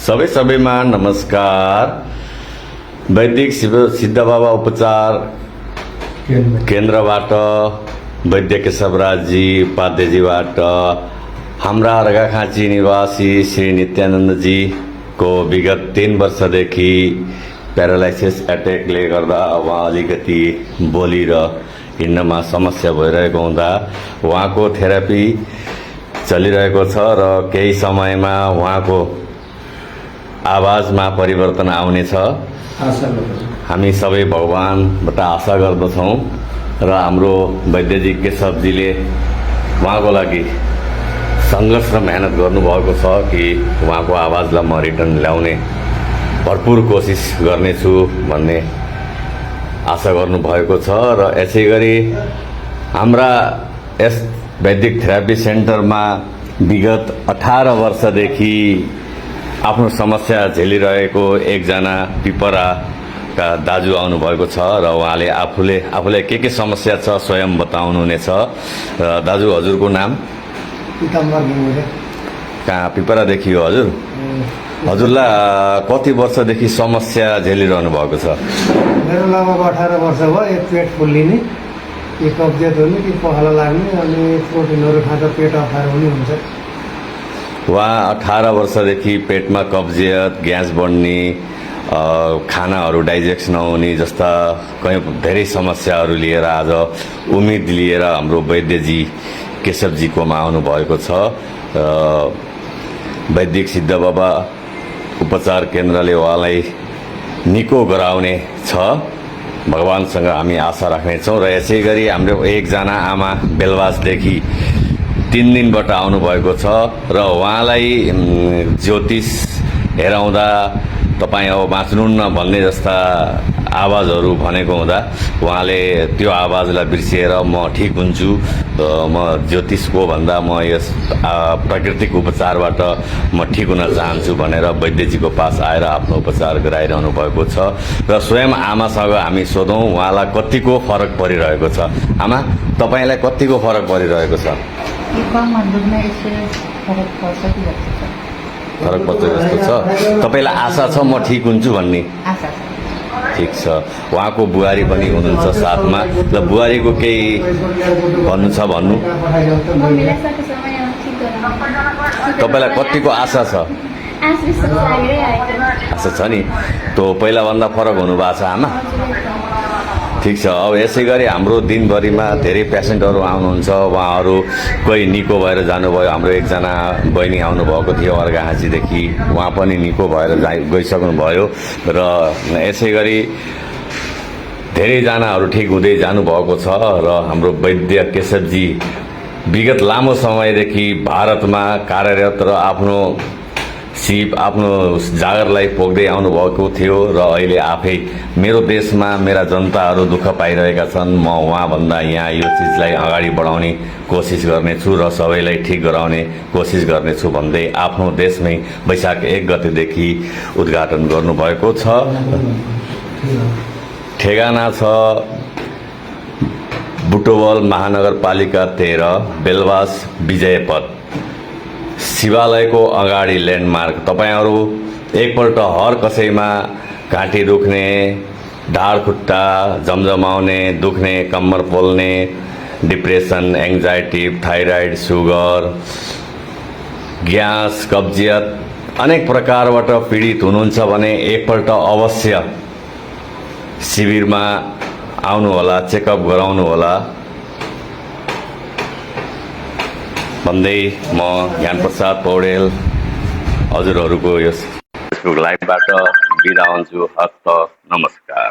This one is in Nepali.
सबैमा नमस्कार। वैदिक सिद्ध बाबा उपचार केन्द्रबाट वैद्य केशवराजजी उपाध्यजीबाट हाम्रा रगाखाँची निवासी श्री नित्यानन्दजी को विगत 3 वर्षदेखि प्यारालाइसिस एट्याकले गर्दा उहाँ अलिकति बोली र हिँड्नमा समस्या भइरहेको हुँदा उहाँको थेरापी चलिरहेको छ र केही समयमा उहाँको आवाजमा परिवर्तन आउनेछ। हामी सबै भगवानबाट आशा गर्दछौँ र हाम्रो वैद्यजी केशवजीले उहाँको लागि सङ्घर्ष र मेहनत गर्नुभएको छ कि उहाँको आवाजलाई म रिटर्न ल्याउने भरपुर कोसिस गर्नेछु भन्ने आशा गर्नुभएको छ र यसै गरी हाम्रा यस वैदिक थेरापी सेन्टरमा विगत 18 वर्षदेखि आफ्नो समस्या झेलिरहेको एकजना पिपराका दाजु आउनुभएको छ र उहाँले आफूलाई के समस्या छ स्वयं बताउनुहुनेछ। र दाजु हजुरको नाम? कहाँ पिपरादेखि हो हजुर? हजुरलाई कति वर्षदेखि समस्या झेलिरहनु भएको छ? मेरो लगभग 18 वर्ष भयो। यो पेट फुल्लिने, यो कब्जियत हुने, कि पखाला लाग्ने, अनि प्रोटिनहरू खाँदा पेट अप्ठ्यारो हुने हुन्छ। उहाँ 18 वर्षदेखि पेटमा कब्जियत, ग्यास बढ्ने, खानाहरू डाइजेस्ट नहुने जस्ता धेरै समस्याहरू लिएर आज उम्मेद लिएर हाम्रो वैद्यजी केशवजीकोमा आउनुभएको छ। वैदिक सिद्ध बाबा उपचार केन्द्रले उहाँलाई निको गराउने छ, भगवानसँग हामी आशा राख्नेछौँ। र यसै गरी हाम्रो एकजना आमा बेलवासदेखि 3 दिनबाट आउनुभएको छ र उहाँलाई ज्योतिष हेराउँदा तपाईँ अब बाँच्नुहुन्न भन्ने जस्ता आवाजहरू भनेको हुँदा उहाँले त्यो आवाजलाई बिर्सिएर म ठिक हुन्छु, म ज्योतिषको भन्दा म यस प्राकृतिक उपचारबाट म ठिक हुन चाहन्छु भनेर वैद्यजीको पास आएर आफ्नो उपचार गराइरहनु भएको छ। र स्वयं आमासँग हामी सोधौँ उहाँलाई कतिको फरक परिरहेको छ। आमा, तपाईँलाई कतिको फरक परिरहेको छ? फरक पर्छ जस्तो छ। तपाईँलाई आशा छ म ठिक हुन्छु भन्ने? ठिक छ। उहाँको बुहारी पनि हुनुहुन्छ साथमा, र बुहारीको केही भन्नु छ भन्नु? तपाईँलाई कतिको आशा छ? आशा छ नि। त्यो पहिलाभन्दा फरक हुनुभएको छ आमा? ठिक छ। अब यसै गरी हाम्रो दिनभरिमा धेरै पेसेन्टहरू आउनुहुन्छ, उहाँहरू कोही निको भएर जानुभयो। हाम्रो एकजना बहिनी आउनुभएको थियो अर्घाहाँसीदेखि, उहाँ पनि निको भएर गइसक्नुभयो। र यसै गरी धेरैजनाहरू ठिक हुँदै जानुभएको छ। र हाम्रो वैद्य केशवजी विगत लामो समयदेखि भारतमा कार्यरत र आफ्नो जागरलाई पोख्दै आउनुभएको थियो र अहिले आफै मेरो देशमा मेरा जनताहरू दुःख पाइरहेका छन्, म उहाँभन्दा यहाँ यो चिजलाई अगाडि बढाउने कोसिस गर्नेछु र सबैलाई ठिक गराउने कोसिस गर्नेछु भन्दै आफ्नो देशमै वैशाख 1 गतेदेखि उद्घाटन गर्नुभएको छ। ठेगाना छ बुटवल महानगरपालिका 13, बेलवास विजयपथ, शिवालयको अगाडि ल्यान्डमार्क। तपाईँहरू एकपल्ट हर कसैमा घाँटी दुख्ने, ढाड खुट्टा जमजमाउने, दुख्ने, कम्मर पोल्ने, depression, anxiety, thyroid, sugar, gas, कब्जियत अनेक प्रकारबाट पीडित हुनुहुन्छ भने एकपल्ट अवश्य शिविरमा आउनुहोला, चेकअप गराउनुहोला भन्दै म ज्ञानप्रसाद पौडेल हजुरहरूको यस फेसबुक लाइभबाट बिदा हुन्छु। हस्त नमस्कार।